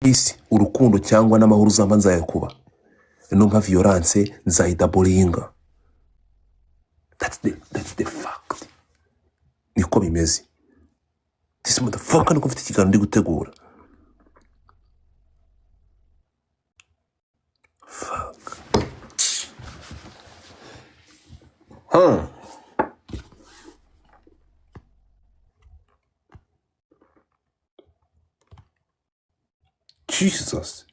Peace, urukundo cyangwa n'amahoro uzampa nzayakuba. Numpa violence nzayidaboringa. That's the fact. Niko bimeze. This motherfucker niko mfite ikiganiro ndi gutegura. Fuck. Huh. Jesus.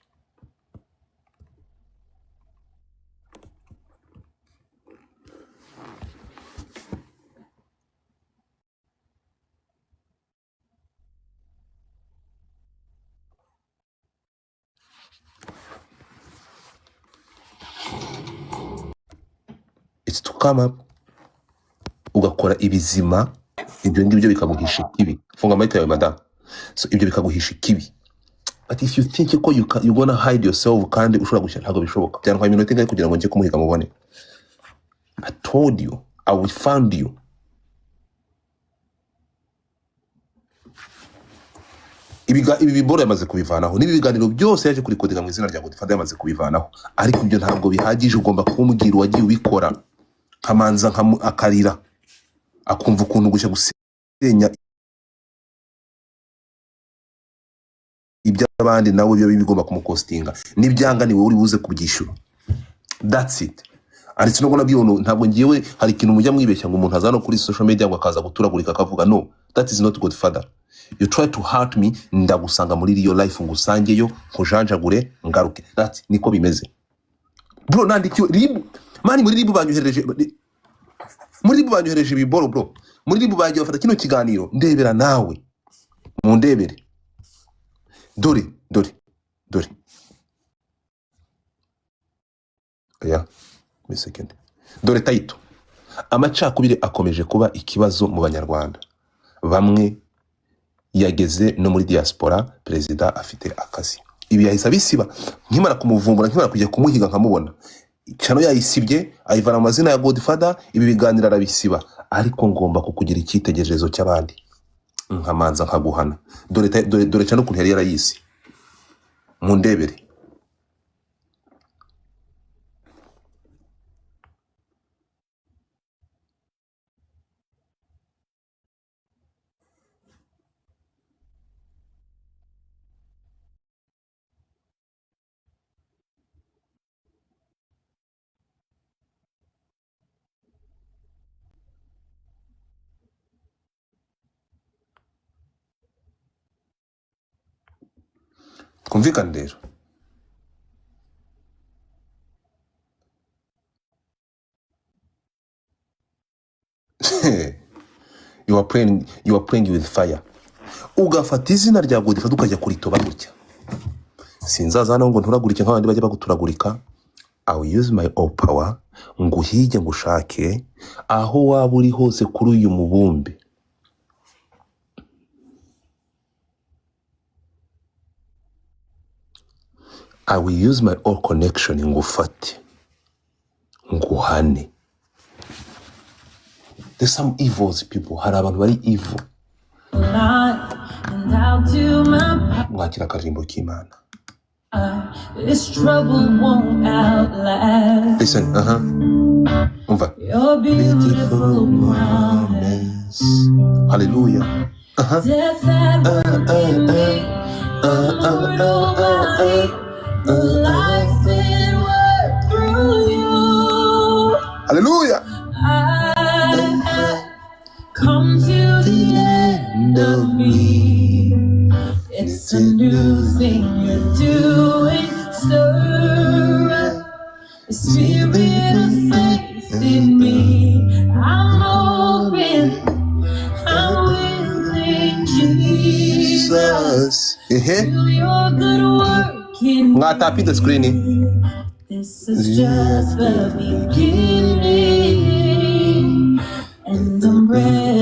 It's to come up ugakora ibizima, ibyo ngibyo bikaguhisha ikibi. Funga mic yawe, madam. So ibyo bikaguhisha ikibi. But if you think ko you gonna hide yourself kandi ushobora gushyira, ntabwo bishoboka. Byantwaye iminota ingahe kugira ngo njye kumuhiga mubone. I told you I will find you. Ibi biboro yamaze kubivanaho, n'ibi biganiro byose yaje kurikodinga mu izina rya Godfather yamaze kubivanaho, ariko ibyo ntabwo bihagije. Ugomba kumbwira uwagiye ubikora, nkamanza akarira, akumva ukuntu gushya gusenya iby'abandi nawe biba bigomba kumukostinga. Nibyanga ni wowe uri buze kubyishyura. That's it. And it's not gonna be on. Ntabwo ngiwe hari ikintu mujya mwibeshya ngo umuntu aza no kuri social media ngo akaza guturagurika akavuga. No, that is not Godfather. You try to hurt me, ndagusanga muri real life, ngusangeyo, nkujanjagure, ngaruke. That niko bimeze, bro. Nandikiwe RIB, man. Muri RIB banyohereje, muri RIB banyohereje ibiboro, bro. Muri RIB bagiye bafata kino kiganiro. Ndebera nawe, mundebere. Dore, dore, dore. Oya, wait a second. Dore title: amacakubiri akomeje kuba ikibazo mu Banyarwanda bamwe, yageze no muri diaspora. Perezida afite akazi. Ibi yahise abisiba nkimara kumuvumbura, nkimara kujya kumuhiga nkamubona. Channel yayisibye, ayivana mu mazina ya Godfather. Ibi biganiro arabisiba, ariko ngomba kukugira icyitegererezo cy'abandi, nkamanza nkaguhana. Dore dore, dore channel ukuntu yari yarayise. Mundebere. Twumvikane rero. You are playing with fire. Ugafata izina rya Godfather ukajya kuritoba gutya, sinzaza hano ngo nturagurike nk'abandi bajya baguturagurika. I will use my all power nguhige, ngushake aho waba uri hose kuri uyu mubumbe. I will use my all connection ngufate, nguhane. There's some evils people. Hari abantu bari evil. And I'll do my Mwakira akaririmbo k'Imana. part. This trouble won't outlast. Listen, aha, umva. Your Beautiful beautiful promise. promise. Hallelujah. Aha. Death at work in me, the mortal body, the life at work through you. Hallelujah. I have come to the end of me. It's a new thing you're doing, stir up the spirit of faith in me. I'm open, I'm willing, Jesus. Jesus. Ehe. Do your good work in Mwatapinze screen. me. This is just the beginning, and I'm ready.